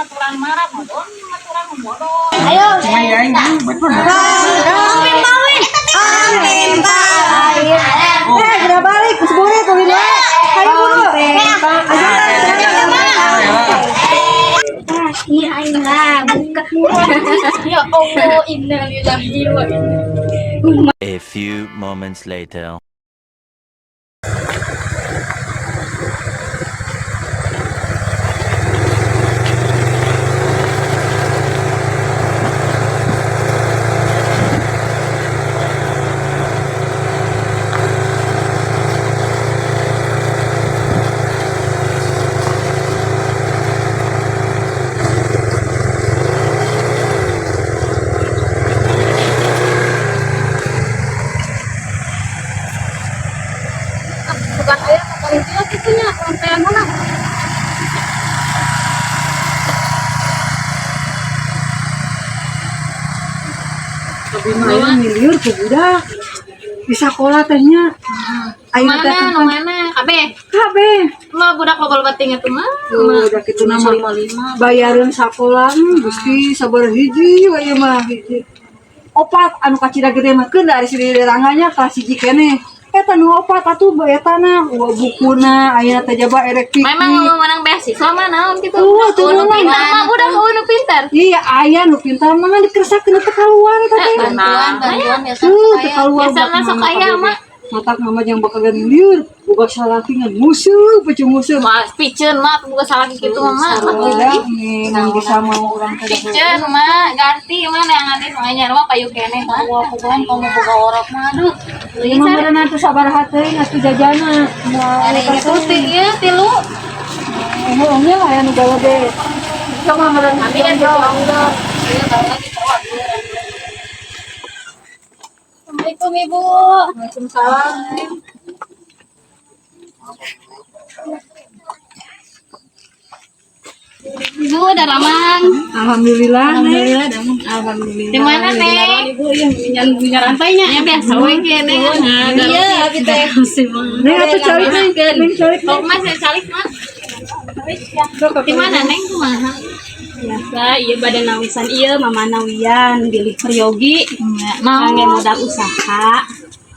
Baturan marah modon, baturan modon. Ayo. Aing betul. Amin pawin. Eh, udah balik, sebore tuh ini. Ayo buru. Iya, aing lah buka. Ya Allah, innalillahi wa inna. A few moments later. Bukan aya paling tua kitu nya, sampean mana? Tapi mah aya miliur ku budak. Di sekolah tehnya. Ayo teh Mana nu mana? Kabeh. kabeh. Mah budak loba bating atuh mah. Tuh, udah kitu nama bayaran sakola Gusti sabar hiji we ieu mah hiji. Opat anu kacida gede mah keun dari si ranganya kelas hiji keneh. Eta nu opat atuh eta na bukuna ayeuna teh jaba erek piknik. Memang mau menang beasiswa mah naon kitu. Tuh, tuh, Nu menang. pintar mah budak nu pintar. Iya, aya nu pintar mah ngan dikeresakeun teu kaluar eta teh. Bantuan, bantuan Tuh, teu kaluar Biasa masuk aya mah. Matak mama yang bakal liur, boga salaki ngan musuh, pecung musuh. Mah piceun mah boga salaki kitu mah mah. Udah, nih, nang bisa mau orang teh. Piceun mah ganti mah yang aneh mah nya mah payu keneh mah. Wah, kumaha komo boga orok mah aduh. Lima meureun atuh sabaraha teuing atuh jajana. Moal Putih ieu tilu. Ngomongnya lah ya nu gede. Sama meureun Abi kan jauh. Assalamualaikum Ibu. Waalaikumsalam. Ibu udah ramang. Alhamdulillah, Neng. Alhamdulillah. Di mana Neng? Ibu yang minyak rantainya. Ya biasa we kieu Neng. Iya, abi teh. Neng atuh calik Neng, Neng calik. Kok Mas ya calik Mas? Di mana Neng kumaha? Biasa, iya badan nawisan iya mama nawian bilih peryogi. Nah, Kangge modal usaha.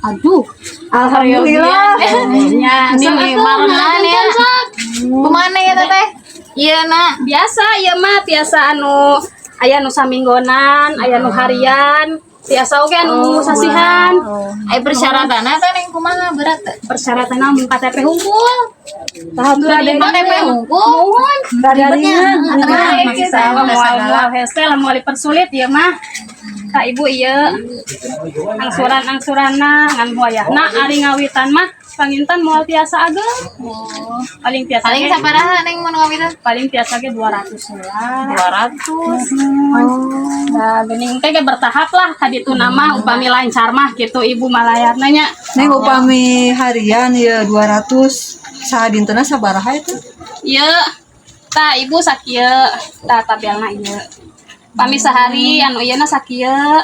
aduh. Alhamdulillah. Ya, Ini marenan ya. Kumaha ya Teteh? Iya nak. biasa iya mah biasa anu aya nu saminggonan, aya nu harian, biasa oge anu sasihan. Ai persyaratanna teh Neng kumaha berat teh? Persyaratanna mun KTP hungkul. Tahap KTP hungkul. Mohon. Dadarinya. Moal moal hese lah moal dipersulit ieu mah. Ka ibu ieu angsuran-angsuranna ngan wayahna ari ngawitan mah panginten moal tiasa ageng. Paling tiasa Paling ge- sabaraha Neng mun ngawitan? paling tiasa ge 200 lah. 200. Nah, geuning teh ge bertahap lah ka ditu nama upami lancar mah gitu ibu malayarna nya. Neng upami harian ya 200 sadintena sabaraha itu? Ieu tah ibu sakieu tah tabelna ieu. Pami sehari anu ieu na sakieu.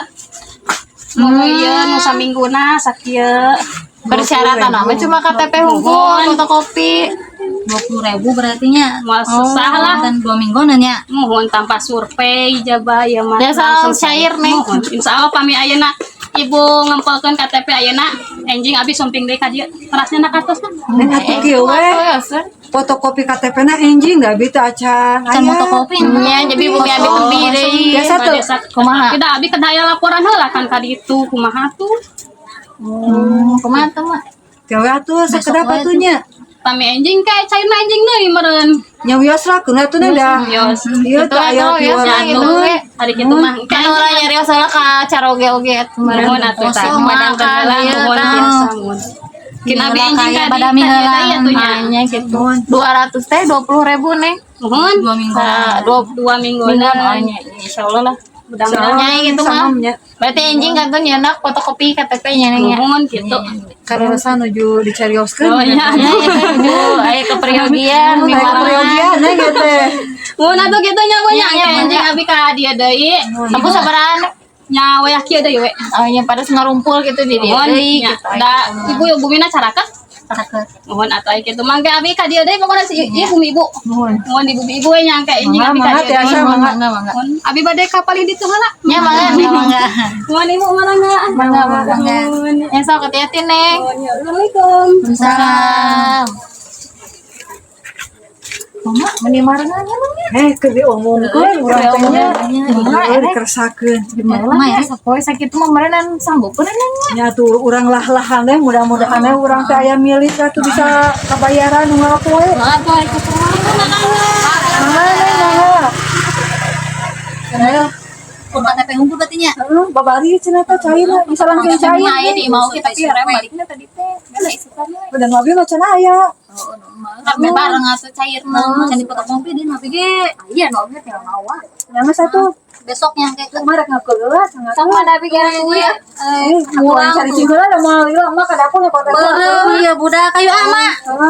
Nu ieu nu samingguna sakieu. Persyaratan mah cuma KTP hungkul, fotokopi. 20.000 berarti nya. Moal susah lah. Dan 2 minggu nanya. Mohon tanpa survei jaba ya mah. Dasar Langsung cair, Neng. Mohon. Insya Allah pami ayeuna ibu ngempelkeun KTP ayeuna enjing abi sumping deui ka dieu. Terasnya na kartosna. Neng atuh kieu we. Fotokopi KTP na enjing da abi teh acan. Can Aya. fotokopi. Nya jadi bumi abi tepi deui. Biasa tuh. Kumaha? Tidak abi kedaya laporan heula kan ka ditu kumaha tuh. Kumaha tuh mah? Kieu we atuh sakedap atuh nya. Pami enjing kae cairna enjing deui meureun. Nya wios lah keun atuh Neng da. Wios. Ieu Itu teh aya atuh wios lah gitu we. Hari kitu mah. Kan urang nyarios heula ka caroge oge atuh meureun. Mohon atuh tah. Kosong Madang makan heula ieu mohon tah. biasa mohon. Kin abi enjing Kaya ka ditu badami heula. aya tuh nya. Nya gitu. 200 teh 20.000 Neng. Mohon 2 minggu. Sa dua dua minggu mingguan oh nya insyaallah lah. Mudah-mudahan Nya gitu mah. Nya. Berarti enjing kantun nyenak fotokopi KTP nya Neng ya. mohon gitu. Karena nuju dicarioskeun. Oh iya. Nya itu aya keperyogian Aya keperyogian Neng ieu teh. Mun atuh kitu nya Bu nya Nya, nya, enjing abi ka dieu deui. Sapu sabaraha Nya wayah kieu deui we. Oh nya pada ngarumpul gitu di dieu Mohon deui nya. gitu. Da ibu ya bumina carakat. Caket. Mohon atuh aya kitu mangga abi ka dieu deui pokona si ieu bumi ibu. Mohon. Mohon di bumi ibu we nyangka ini Mangga, abi ka mangga, dieu tiasa, deui. mangga. Mangga, mangga. Mohon abi bade ka palih ditu heula. Nya mangga. Mangga. Mohon ibu mangga. Mangga, mangga. Mohon. Ya sok hati-hati, Neng. Mohon ya. Assalamualaikum. Salam. Mama, meni marengan ya, Mang, ya? Eh, keur diomongkeun urang teh nya. Gimana, Heeh, dikeresakeun. Gimana ya, sapoe sakitu mah meureunan sanggupeun nya. Nya tuh urang lah-lahan teh mudah-mudahan teh urang teh aya milik atuh bisa kabayaran nu ngalapoe. Mangga tuh Mangga Neng, mangga. Ayo, Kurang TP unggul berarti nya. heeh, babari cenah teh cair bisa langsung cair. Aya di mau kita tapi rem balikna tadi teh. Geus isukan we. Udah mobil mah cenah aya. Sampai bareng atuh cair mah. Can dipetok mobil di napi ge. Iya, no ge tinggal mawa. Nya geus atuh. Besoknya kayak ke Kemarin ngakeula cenah. Sama da pikiran dia. Eh, mulai cari cinggeula da moal lila mah ka dapur ya kota. Beureum ieu budak kayu ama.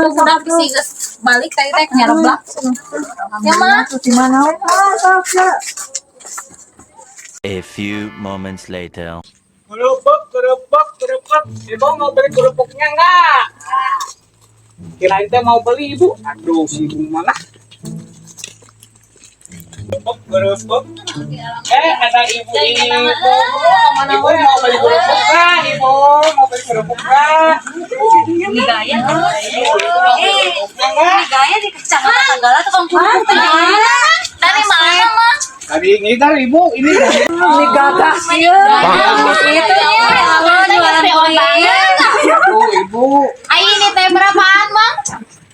Budak bisi geus balik tadi teh nyareblak. Ya mah. Tuh di mana we? Ah, sok ya. A few moments later. Kerupuk, kerupuk, kerupuk. Ibu mau beli kerupuknya nggak? Kirain teh mau beli ibu. Aduh, si ibu mana? Kerupuk, kerupuk. Eh, ada ibu ibu. Ibu mau beli kerupuk nggak? Ibu mau beli kerupuk nggak? Gaya. Ibu mau beli kerupuknya nggak? Gaya di kecamatan Tanggala tukang kerupuk teh. Dari mana, Mang? Tadi ngidar ibu, ini dari Ini gagah sieun. Itu nya. jualan ibu, ibu. Ayo ini teh berapaan, Mang?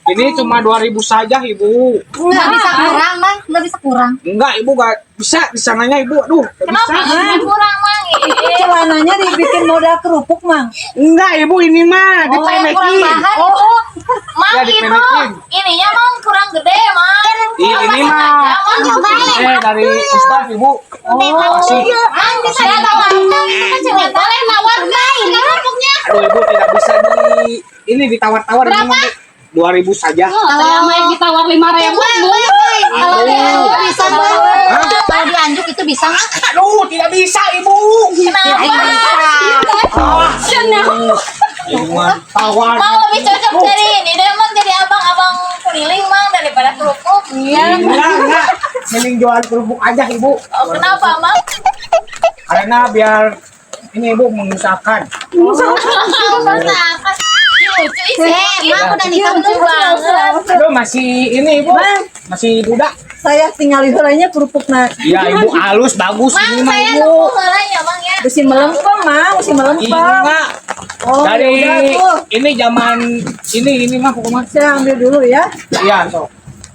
Ini cuma 2000 saja ibu. Enggak bisa kurang, Mang. Enggak bisa kurang. Enggak, ibu nggak bisa di sananya ibu. Aduh, nggak bisa. Kenapa ini kurang, Mang? Ih, Celananya dibikin modal kerupuk, Mang. Enggak, ibu ini mah kayak kurang dipendekin. bahan itu. Mang Ya, itu dipendekin. ininya Mang kurang gede, Mang. Iya, ini mah. Eh, dari Ustaz ibu. Oh, kasih. Mang bisa ditawarkan itu kan cewek boleh nawar nggak ini kerupuknya? Aduh, ibu tidak bisa di ini ditawar-tawar ini mah, Bu. 2000 saja. Saya mah yang ditawar 5.000 Bu. Kalau dianjuk bisa, Mang. Hah? Kalau dianjuk itu bisa, Mang. Aduh, tidak bisa, ibu. Kenapa? Ah, ibu mah tawar. Mang lebih cocok jadi ini deh, Mang jadi abang-abang keliling, Mang daripada kerupuk. Enggak, enggak. Mending jual kerupuk aja, ibu. Oh, kenapa, Mang? Karena biar ini ibu mengusahakan. Kenapa? Lucu sih. Eh, Mang udah nikah Lucu belum? banget. Aduh, masih ini ibu. Masih budak. Saya tinggal heulanya kerupukna. Iya, ibu halus bagus Mang, ini mah saya ibu. nunggu heula ya, Mang ya. Besi melempem, Mang, besi melempem. Enggak. Oh, Dari ya udah tuh. ini zaman ini mah pokoknya. Saya ambil dulu ya. Iya, sok.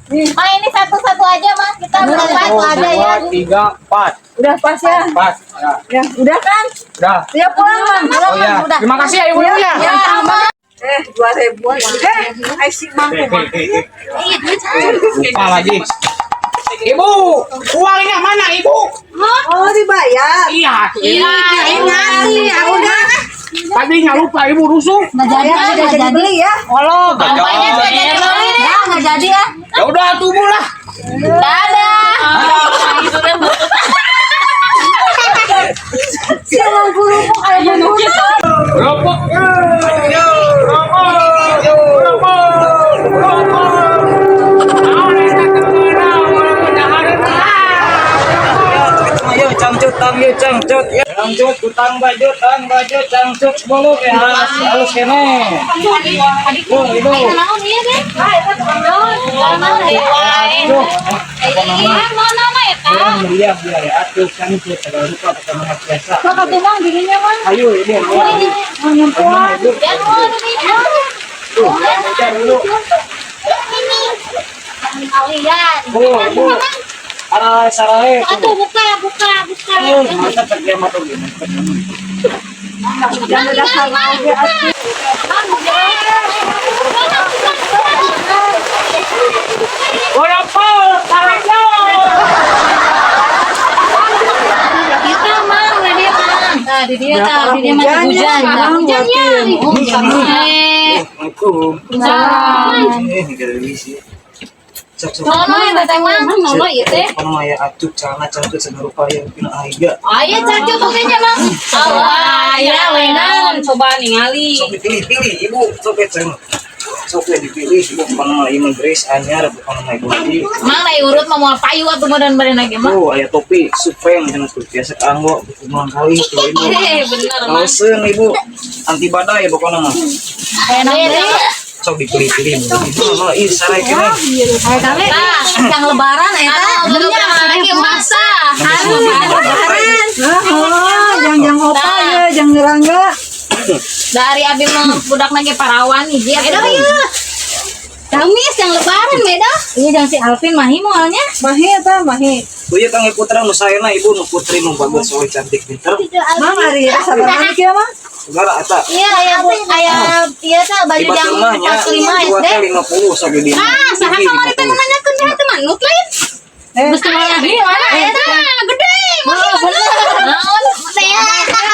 Nih, Mang ini satu-satu aja, Mang. Kita berempat Satu, aja ya. dua, tiga, empat. udah pas ya. Pas. Ya, Ya, udah kan? udah. Ya pulang, Mang. Pulang, Oh ya. Mang, udah. Terima kasih ya ibu ya. Ya, eh, 2000-an. Eh, ai si Mang kumaha? Lupa lagi. Ibu, uangnya mana ibu? Oh, dibayar. Iya. Iya, Ngasih ya udah. Tadinya lupa ibu rusuh. Enggak jadi, Ya, enggak udah jadi jadi. beli ya. Halo, Bapaknya sudah jadi beli deh. Enggak, enggak jadi ya. Ya udah tunggu lah. Dadah. Si Mang kerupuk aya Kerupuk. Kerupuk. Kerupuk. Kerupuk. Ayo cangcut tang yuk cangcut ya. Cangcut utang baju tang baju cangcut bolu ya halus halus kene. Bu ibu. Naon ieu deh? Naon ieu? Tuh. Iya, naon nama eta? Dia biar ya atuh cangcut segala rupa pertama biasa. Sok atuh Mang dirinya, Mang. Ayo ibu. Ayo ibu. Ya, nuhun ini. Tuh, ajar dulu. Kalian. Bu ibu. Arai sarai. Atuh buka, buka, buka. Ayo masa kerja mah tuh gini. Jangan udah sama oge atuh. Kerupuk, tariknya. Kita Mang, tadi Mang. Nah, di dia tah, di dia masih hujan. Mang, Hujannya. Eh, Assalamualaikum. Salam. Eh, gak sih. Cok cok. Nono ya teh Mang, nono ieu teh. Kono aya acuk celana cangcut segala rupa yang pina aya. Aya cangcut oge nya Mang. Ah, Aya ya, we naon. coba ningali. Sok dipilih-pilih ibu, sok ceng. Sok we dipilih ibu pokona mah ieu mah Grace anyar pokona mah Ibu Haji. Mang na urut mah moal payu atuh meureun bari lagi mah. Tuh aya topi Supreme cenah tuh biasa kanggo ulang kali tuh ibu. Bener Mang. Kauseun ibu anti badai pokona mah. Sok dipilih-pilih. Ibu mah ih sare keneh. Aya kami yang lebaran eta. Anu lagi masa. Lebaran. Ah, jang-jang opa ya, jang ngerangga. Dari abi mah budak lagi parawan hiji atuh. Ieu. Kamis yang lebaran beda. Iya jangan si Alvin mahi moalnya. Mahi eta mahi. Tuh ieu kangge putra nu saena ibu nu putri nu bagus soe cantik pinter. Mang ari eta sabaraha kieu mah? Segala eta. Iya aya bu aya iya tah baju Di jang batur mah nya 45 dua SD. teh 50 sok di dieu. Ah, saha kamari teh nu nanyakeun teh teh manut lain. Eh, Geus kumaha lagi mana eta? Gede. Naon?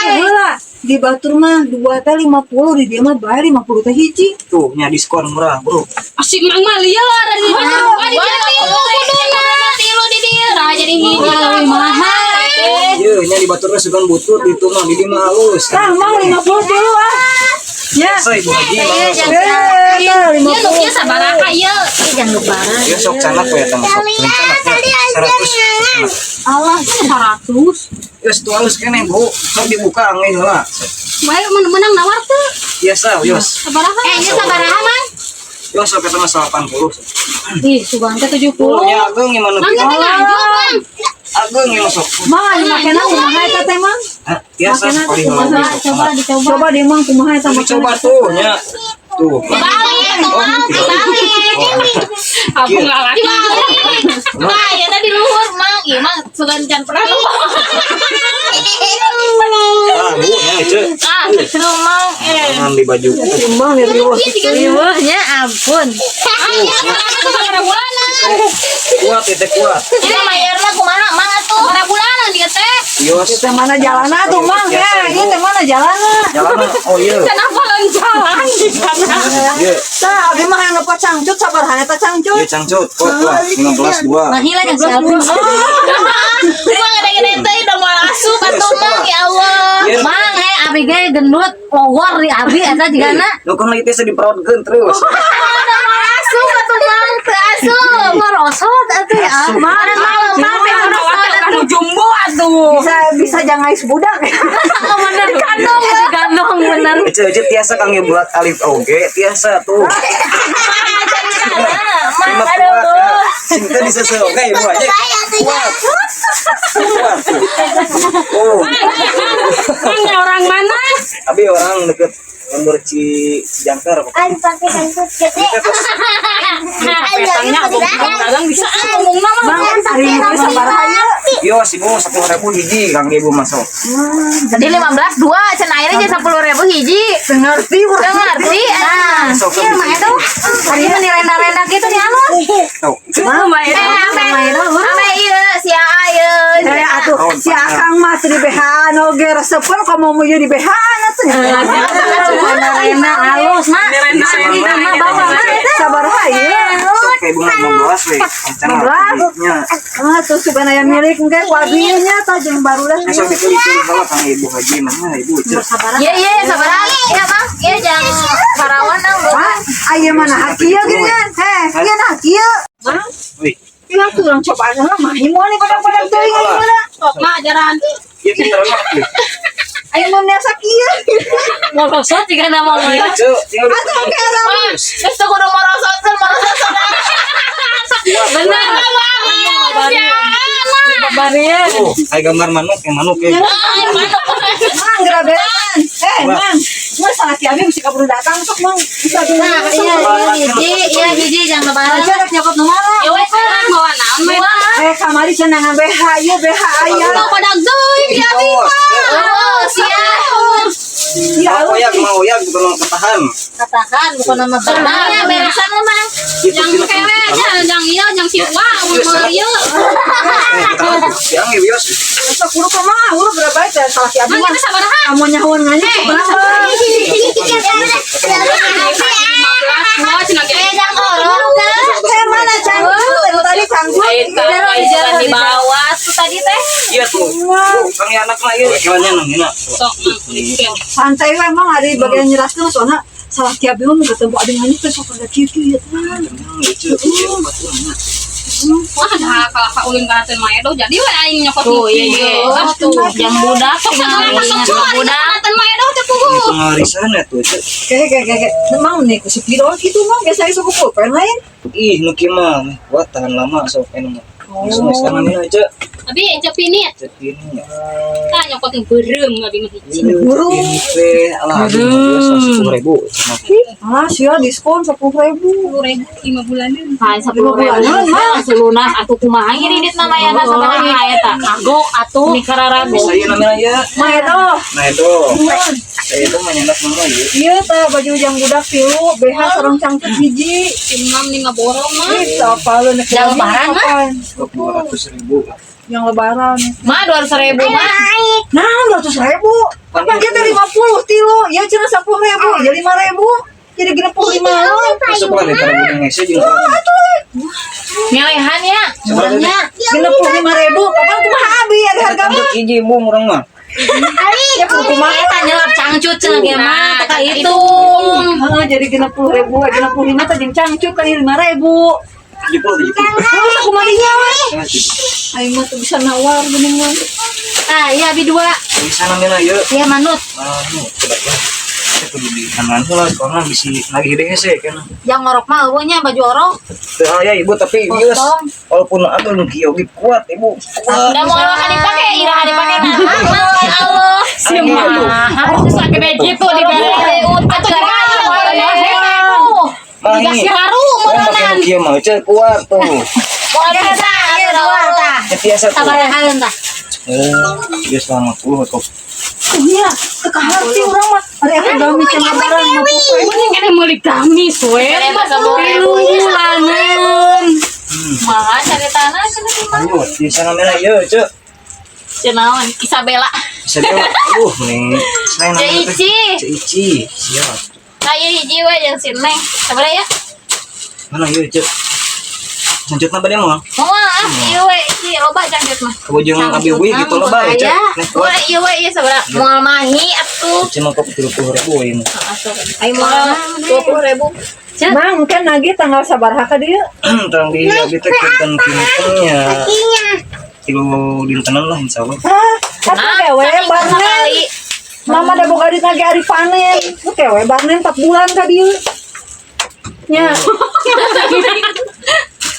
heula di batur mah dua teh 50 di dieu mah bae 50 teh hiji. Tuh nya diskon murah, Bro. Asik mang mah lieur ada di mana? Di dieu Tilu di dieu nah jadi hiji. Lebih mahal. Ieu nya di batur mah sugan butut itu mah di dieu mah halus. Tah mang 50 dulu ah. Ya. Biasa Ibu Haji mah sok. Eh, eta Ieu nu 50. kieu sabaraha ieu? Jangan lebaran. Ieu sok canak we eta mah sok. Rencana 100. Allah 100. Geus tuh halus keneh, Bu. Sok dibuka angin heula. Bae menang nawar teu. Biasa, yos. Sabaraha? Eh, ieu sabaraha mang? Yos sok eta mah 80. Ih, sugan teh 70. Tuh nya ageung ieu mah nu Mang kitu. teh nganjuk, Bang. Ageung ieu mah sok. Mang ari makena kumaha eta teh mang? Hah, biasa sekali heula Coba sok. coba dicoba. Coba di mang kumaha eta Tapi coba tuh nya. Tuh. Balik atuh Mang, dibalik. Aku nggak laki. Dibalik. Nah, ya tadi luhur Mang. Ieu mah sugan can pernah. Ah, Bu, nya ieu. Ah, tuh Mang. Eh. Tangan di baju. Timbang ya riweuh. Riweuhnya ampun. Sabaraha bulanan? Kuat teh kuat. Ini mayarna kumaha Mang atuh? Sabaraha bulanan dia teh? Yos. Teh mana jalana tuh mang ya, ieu teh mana jalana. Jalan oh iya. Kenapa lain jalan di sana? Iya. Tah abi mah yang lepas cangcut sabaraha eta cangcut. Iya cangcut, kuat lah, 15 dua. Mahi lah yang si Alvin. Mang gede-gede teh udah mau asup atuh Mang ya Allah. Iya. Mang, eh abi ge gendut lowor di abi eta jigana. Lu kan lagi teh diperodkeun terus. Udah mau asup atuh Mang, teu asup. Merosot atuh ya. Mang, Malam Mang teh merosot Anu jumbo atuh. Bisa bisa jangan ais budak. bener. Gandong, gandong bener. Ece ece tiasa kang buat alif oge, tiasa tuh. Mang Lima aduh. kuat ya. Cinta disese oge ibu aja. Kuat. Kuat tuh. Oh, Mang orang mana? tapi orang deket lembur Cijangkar. Petangnya abang bisa ngomong nama. Mang ari ieu sabaraha ieu? Yo, ibu 10.000 hiji kang ibu masuk. Jadi 15 dua cenah ayeuna jadi 10.000 hiji. Teu ngerti Teu ngerti. Ah. Sok sok. Iya, Mang itu tadi mah renda-renda gitu di alus. Tuh. Eh, ame ieu si Aa ieu. Eh atuh si Akang mah teu di BH-an oge resepeun komo mu ieu di BH-an atuh. Renda-renda halus, Mak. Renda bawa, Mak. Sabaraha ieu? Sok kayak bunga 15 we. Rencana 15? nya. Ah tuh sugan aya milik engke ku abi nya tah jeung barudak. Sok dipilih-pilih heula kang ibu haji mah ibu ece. Iya iya sabaraha. Iya Mang, iya jangan parawan nang. Pak, aya mana hak ieu geuningan? Heh, ieu nah kieu. Mang, Wih, ieu tuh urang cobaan heula mah moal nih padang-padang teuing aing mana. Sok mak ajaran. ieu pinter mah. Aing mun biasa kieu. Merosot jika nama Iya, Cuk. Tinggal Atuh oke lah. Geus teu kudu morosotkeun, morosotkeun. Bener. Tuh, kayak gambar manuk yang manuk ya. Mang gerabean. Eh, Mang. Mah salaki abi mesti kaburu datang sok Mang. Bisa dulu. Nah, iya, iya hiji, iya hiji jangan lebaran. Aja rek nyokot nu mana? Ya wes bawa naon mah. Eh, kamari cenah ngan BH ieu BH aya. Tau pada geuing di abi mah. Oh, siap. Ya Mau oyak, mau oyak bukan mau ketahan. Katakan bukan nama Nah, benar. beresan mah. Itu Yang tina kewe aja, yang ieu, yang si Wa, mun mau ieu. Eh, ketahan. Siang ya, Bios. Sok kudu kumaha, huruf berapa teh salaki abi Mang mah. kita sabaraha? Kamu nyahuan nganya sabaraha. Dua cenah ge. Eh, jang orok teh. Eh, mana cangcut? Anu tadi cangcut. Eta di bawah tuh tadi teh. Iya tuh. Tuh, Kang ya anak mah ieu. Kewannya nang hina. Sok mang. Santai we emang ari bagian jelaskeun soalna Salah tiap mah mun ketemu abdi nganyuk teh sok rada kieu kieu ya tah. Wah, dah kalah ka ulin ka teh mah edo jadi we aing nyokot. Tuh, iya iya. Tuh, jang budak Sok sagala tinggal sok ingat cuan budak. teh mah edo teh puguh. Ini pengarisan ya tuh, Cek. Kayak kayak kayak emang nih ku si Piro gitu mah biasa sok pulpen lain. Ih, nu kieu mah kuat tahan lama sok anu mah. Langsung sekarang ini aja. Abi encep ini ya. Cek ini ya. Tah nyokot yang beureum abi mah hiji. Buru. Ini teh alah 10.000. Ah, sia diskon 10.000. 10.000 5 bulanan. Hai, 10.000. Bulanan, mah. Langsung lunas atuh kumaha ngiridit namanya sabaraha eta. Kagok atuh. Ini kararago. Saya namanya ya. Mah eta. Nah itu. Saya itu menyenak mama ya. Iya tah baju jang budak tilu, BH sareng cangcut hiji. Imam lima borong mah. Ih, apa lu nek Yang lebaran mah? 200.000. Yang lebaran. Mah 200.000 mah. Nah, 200.000. Apa kita 50 tilu? Ya cenah 10.000, ya 5.000. Jadi 65 lu. Masuk lah daripada gudang ngese jeung. Ngelehan ya. Sebenarnya 65.000. Kapan kumaha abi ada harga mah? hiji bung urang mah. Ya kumaha Eta nyelap cangcut cenah ge mah teh ka hitung. Heeh, jadi 60.000, 65 teh jeung cangcut kan 5.000. 70 70. Terus aku marinya we. Aing mah teu bisa nawar geuning mah. Tah, iya abi dua. Bisa namanya ya. Iya manut. Anu, coba ya. Saya kudu di kanan lah, soalnya bisi lagi hidung hese kan. Yang ngorok mah eueuh nya baju orok. Teu aya ibu tapi geus Kosong. walaupun atuh nu kieu oge kuat ibu. Kuat. Udah mau akan dipake, iraha dipake nah. Ya Allah. Siapa? Aku sakit gitu dibere utang Mah Dikasih ini. haru Oh, make meureunan. nu kieu mah ceu kuat tuh. Mau bisa Iya dua tah. Ya biasa tuh. Sabarahaan tah. Eh, geus 50 kok. Iya, teu kaharti urang mah. Ari aku gamis yang lebaran mah pokoknya. Mending kene meuli gamis we. Tilu bulanan. Mah cari tanah cenah sih mah. Ayo, bisa namanya ya, ceu. Cenah Isabella. Bisa dia. Aduh, nih. Saya namanya teh. Ceici. Ceici, siap. Nah, ieu hiji we jeung si Neng. Sabaraha ya? Mana ieu, ceu? Cangcutna bade moal? Moal ah, ieu we ieu loba cangcut mah. Kabujung abi uwi gitu lebar, ceu. Nih, kuat. Wah, ieu we ieu sabaraha? Moal mahi atuh. Cuma kok 30.000 we mah. Ayo moal 20.000. Mang, mungkin nagih tanggal sabaraha ka dieu? Tang di abi teh kinten kintennya. Tilu dintenan lah insyaallah. Hah, atuh kewe barnen. Sekali. Mama da boga duit nage ari panen. Lu kewe barnen 4 bulan ka dieu. Nya.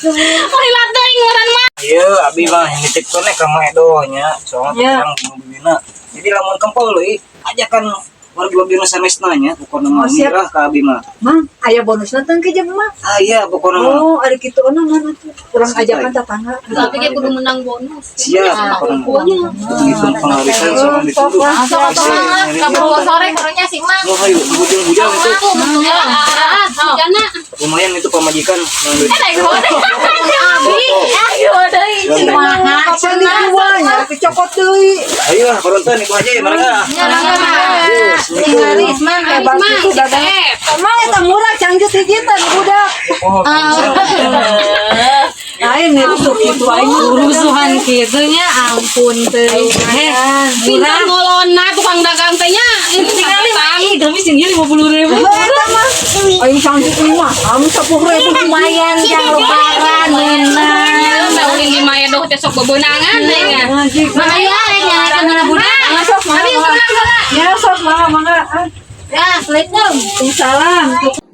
Lila teuing ngaran mah. Iya, abi mah nitip keneh ka Mang Edo nya. Soalnya Ya. urang bumbu-bumbuna. Jadi lamun kempel leuy, ajakan warga abdi nu sanesna nya, pokona mah Oh, siap. mirah ka abi mah. Mang, aya bonusna teu ke jeung mah. Ah iya, pokona mah. Oh, ari kitu ona mana tuh. Urang ajakan tetangga. Tapi ge kudu menang bonus. Siap, pokona mah. Hitung pengarisan sama Sok dituduh. lah. Sok atuh mah ah, kabur sore karunya si Mang. Mau hayu, bujang-bujang itu Jana. lumayan itu pamajikan. Eh, naik hode. Abi, ayo deui. Kumaha Kapan dijual nya dicokot deui. Ayo lah, korontan ibu aja ya mereka. Ayo, Tinggalis mah. Hebat itu dagang. Emang eta murah cangcut hiji teh nu budak. Oh, Lain nih rusuh kitu aing. Rusuhan kitu nya ampun teuing. Heh, Pintar ngolona tukang dagang teh nya. Ini tinggali sampai ih gamis jeung ieu 50.000. Eta mah aing cangcut mah am 10.000 Lumayan jang lebaran meunang. Teu ulin di mah edo teh sok bebeunangan aing ah. Makanya aing nyalakan heula budak. Sok mangga. Abi pulang heula. Ya sok mangga mangga. Ya, Assalamualaikum. Waalaikumsalam.